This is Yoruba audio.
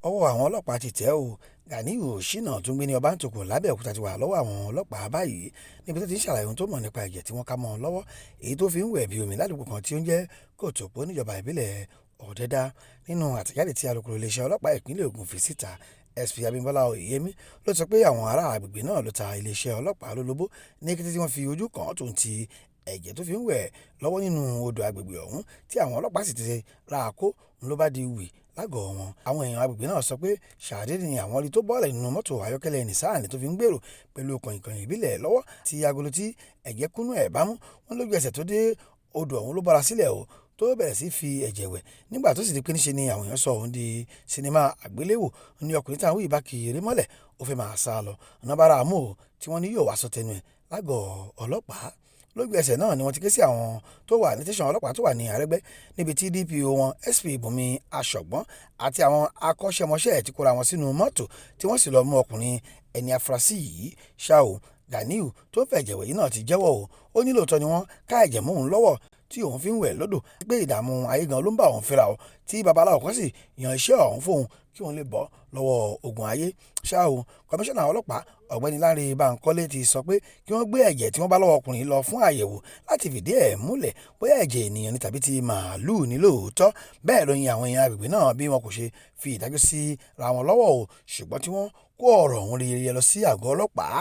Ọwọ́ àwọn ọlọ́pàá ti tẹ̀ ọ́. Ganiyu Ṣínà tó ń gbé ní Ọbántòkò l'Abẹ́òkúta ti wà lọ́wọ́ àwọn ọlọ́pàá báyìí níbi tó ti ń ṣàlàyé ohun tó mọ̀ nípa ẹ̀jẹ̀ tí wọ́n kà mọ́ ọn lọ́wọ́, èyí tó fi ń wẹ̀ bí omi ládùúgbò kan tí ó ń jẹ́ Kòtòpó níjọba ìbílẹ̀ Ọ̀dẹ̀dá. Nínú àtẹ̀jáde tí alukoro iléeṣẹ́ ọlọ́pàá ìpínlẹ̀ Ògùn fi síta, SP Abímbọ́lá Oyèyẹmí ló sọ pé àwọn ará agbègbè náà ló ta iléeṣẹ́ ọlọ́pàá lólobó ní kété tí wọ́n fi ojú kàn án tó ń ti ẹ̀jẹ̀ tó fi ń wẹ̀ lọ́wọ́ nínú odò agbègbè ọ̀hún, tí àwọn ọlọ́pàá sì ti rá a kó ló bá di wì lágọ̀ọ́ wọn. Àwọn èèyàn agbègbè náà sọ pé ṣàdédé ni àwọn rí tó bọ́lẹ̀ nínú mọ́tò ayọ́kẹ́lẹ́ Nissan tó fi ń gbèrò pẹ̀lú kànhìnkànhìn ìbílẹ̀ lọ́wọ́ tí agolo tí ẹ̀jẹ̀ kúnnú ẹ̀ bámú. Wọ́n lójú ẹsẹ̀ tó dé odò ọ̀hún ló bọ́ra sílẹ̀ o tó bẹ̀rẹ̀ sí fi ẹ̀jẹ̀ wẹ̀, nígbà tó sì di pé níṣe ni àwọn èèyàn sọ òun di sinimá àgbéléwò ní ọkùnrin táwọn wí bá kì í eré mọ́lẹ̀, ó fẹ́ máa sá lọ. Ọ̀nà bára àmú o tí wọ́n ní yóò wá sọ tẹnu ẹ̀ lágọ̀ọ́ ọlọ́pàá. Lójú ẹsẹ̀ náà ni wọ́n ti ké sí àwọn tó wà ní tẹ̀sán ọlọ́pàá tó wà ní Arẹ́gbẹ́, níbi tí DPO wọn, SP Bùnmi Aṣọ̀gbọ́n, àti àwọn akọ́ṣẹ́mọṣẹ́ ẹ̀ ti kóra wọn sínú mọ́tò tí wọ́n sì lọ mú ọkùnrin ẹni afurasí yìí. Ṣá o, Ganiyu tó ń fẹ̀jẹ̀ wẹ̀ yìí náà ti jẹ́wọ́ o. Ó ní lóòótọ́ ni wọ́n ká ẹ̀jẹ̀ mọ́ òun lọ́wọ́ tí òun fi ń wẹ̀ lódò, pé ìdààmú ayé gan ló ń bá òun fínra o, tí babaláwo kan sì yan iṣẹ́ ọ̀hún fóun kí òun lè bọ́ lọ́wọ́ ogun ayé. Ṣá o, kọmíṣánná ọlọ́pàá Ọ̀gbẹ́ni Lánrè Bankole ti sọ pé kí wọ́n gbé ẹ̀jẹ̀ tí wọ́n bá lọ́wọ́ ọkùnrin lọ fún àyẹ̀wò láti fìdí ẹ̀ múlẹ̀ bóyá ẹ̀jẹ̀ ènìyàn ni tàbí ti màálùú ni lóòótọ́. Bẹ́ẹ̀ ló yin àwọn èèyàn agbègbè náà bí wọn kò ṣe fi ìdájọ́ sí ra wọn lọ́wọ́ o, ṣùgbọ́n tí wọ́n kó ọ̀rọ̀ ọ̀hún reyẹreyẹ lọ sí àgọ́ ọlọ́pàá.